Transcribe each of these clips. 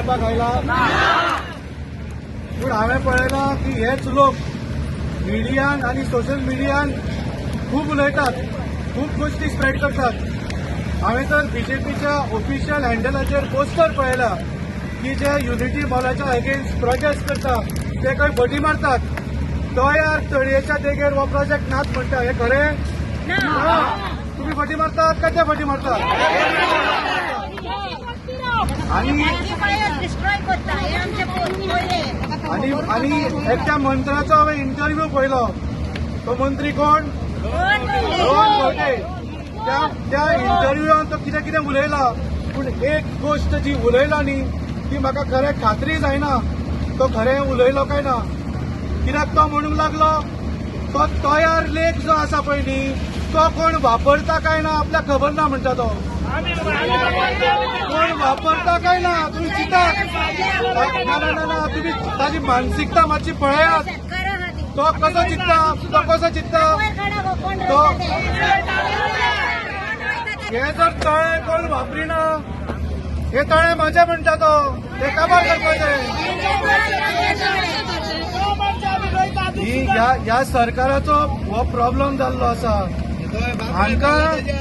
करपाक आयला? पूण हांवें पळयलां की हेच लोक मिडियान आनी सोशल मिडियान खूब उलयतात, खूब गोश्टी स्प्रेड करतात. हांवें तर बीजेपीच्या ऑफिशियल हँडलाचेर पोस्टर पळयला की जे युनिटी मॉलाच्या अगेन्स्ट प्रोटेस्ट करता ते खंय फटी मारतात. तयार तळयेच्या देगेर हो प्रोजेक्ट नाच म्हणटा, हें खरें ना? तुम्ही फटी मारतात काय ते फटी मारतात? आणि आणि आणि एकट्या मंत्र्याचो हांवें इंटरव्यू पळयलो. तो मंत्री कोण? रोहन खंवटे. त्या त्या इंटरव्यूआन तो कितें कितें उलयला, पूण एक गोश्ट जी उलयला न्ही, ती म्हाका खरें खात्री जायना तो खरें उलयलो काय ना. कित्याक तो म्हणूंक लागलो, तो तयार लेक जो आसा पळय न्ही, तो कोण वापरता काय ना आपल्याक खबर ना म्हणटा. तो कोण वापरता काय ना, तुम्ही चिंता ना ना ना ना, तुम्ही ताजी मानसिकता मातशी पळयात. तो कसो चिंतता, तो कसो चिंतता? तो हे जर तळें कोण वापरिना, हे तळें म्हजें म्हणटा तो, ते काबार करपाचें. ही ह्या सरकाराचो हो प्रॉब्लम जाल्लो आसा. हांकां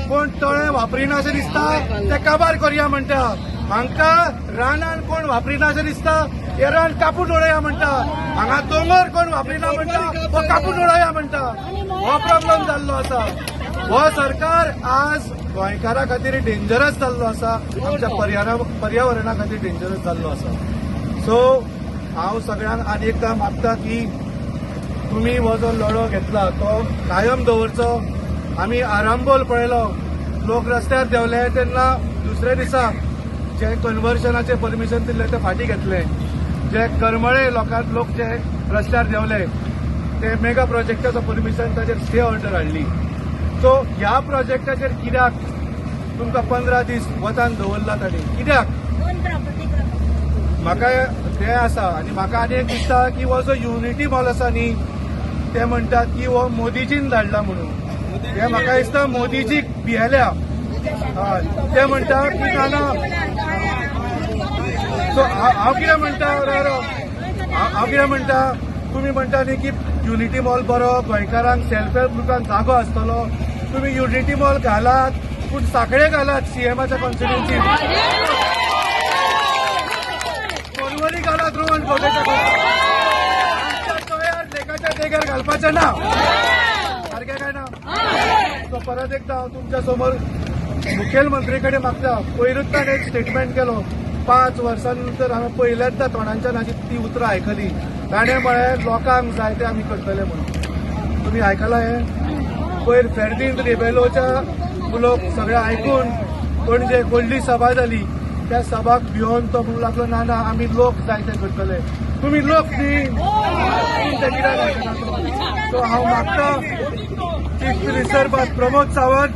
कोण तळें वापरिना अशें दिसता, ते काबार करया म्हणटा. हांकां रानान कोण वापरिना अशें दिसता, हे रान कापून उडोवया म्हणटा. हांगा दोंगर कोण वापरिना म्हणटा, तो कापून उडोवया म्हणटा. हो प्रॉब्लम जाल्लो आसा. हो सरकार आज गोंयकारा खातीर डेंजरस जाल्लो आसा, आमच्या पर्यावरणा खातीर डेंजरस जाल्लो आसा. सो हांव सगळ्यांक आनी एकदां मागता की तुमी हो जो लढो घेतला तो कायम दवरचो. आमी आरांबोल पळयलो, लोक रस्त्यार देंवले तेन्ना दुसऱ्या दिसा जे कन्वर्शनाचें परमिशन दिल्लें तें फाटीं घेतलें. जे करमळे लोकांक लोक जे रस्त्यार देंवले ते मेगा प्रोजेक्टाचो परमिशन ताचेर स्टे ऑर्डर हाडली. सो ह्या प्रोजेक्टाचेर कित्याक तुमकां 15 दीस वतान दवरला तांणी, कित्याक? म्हाका तें आसा. आनी म्हाका आनी एक दिसता की हो जो युनिटी मॉल आसा न्ही, ते म्हणटात की हो मोदीजीन धाडला म्हणून. हे म्हाका दिसता मोदीजीक भियेल्या. हय, ते म्हणटा की ना ना. सो हांव कितें म्हणटा, राव, हांव कितें म्हणटा, तुमी म्हणटा न्ही की युनिटी मॉल बरो, गोंयकारांक सेल्फ हेल्प ग्रुपांक जागो आसतलो. तुमी युनिटी मॉल घालात, पूण साखळे घालात सीएमाच्या कॉन्स्टिट्युन्सीन, पोरवरी घालात रोहन खंवटेच्या, आमच्या तयार लेकाच्या देगेर घालपाचें ना. सारकें काय ना? सो परत एकदा हांव तुमच्या समोर मुखेलमंत्री कडेन मागता. पयरूच ताणें एक स्टेटमेंट केलो, 5 वर्सां नंतर हांवें पयल्याच तोंडांच्यान हाजी ती उतरां आयकली. ताणें म्हळें लोकांक जाय ते आमी करतले म्हणून. तुमी आयकलां हें? पयर फेर्दीन रिबेलोच्या लोक सगळे आयकून पणजे व्हडली सभा जाली, त्या सभाक भिवन तो म्हणूंक लागलो, ना ना, आमी लोक जाय ते करतले. तुमी लोक न्ही, तुमचे कित्याक आयकना तो? सो हांव मागता चीफ मिनिस्टर प्रमोद सावंत,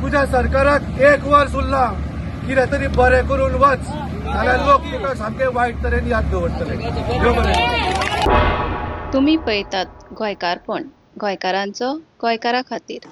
तुज्या सरकाराक 1 वर्स उरलां, कितें तरी बरें करून वच, जाल्यार लोक तुका सामके वायट तरेन याद दवरतले. देव बरें. तुमी पळयतात गोंयकारपण, गोंयकारांचो गोंयकारा खातीर.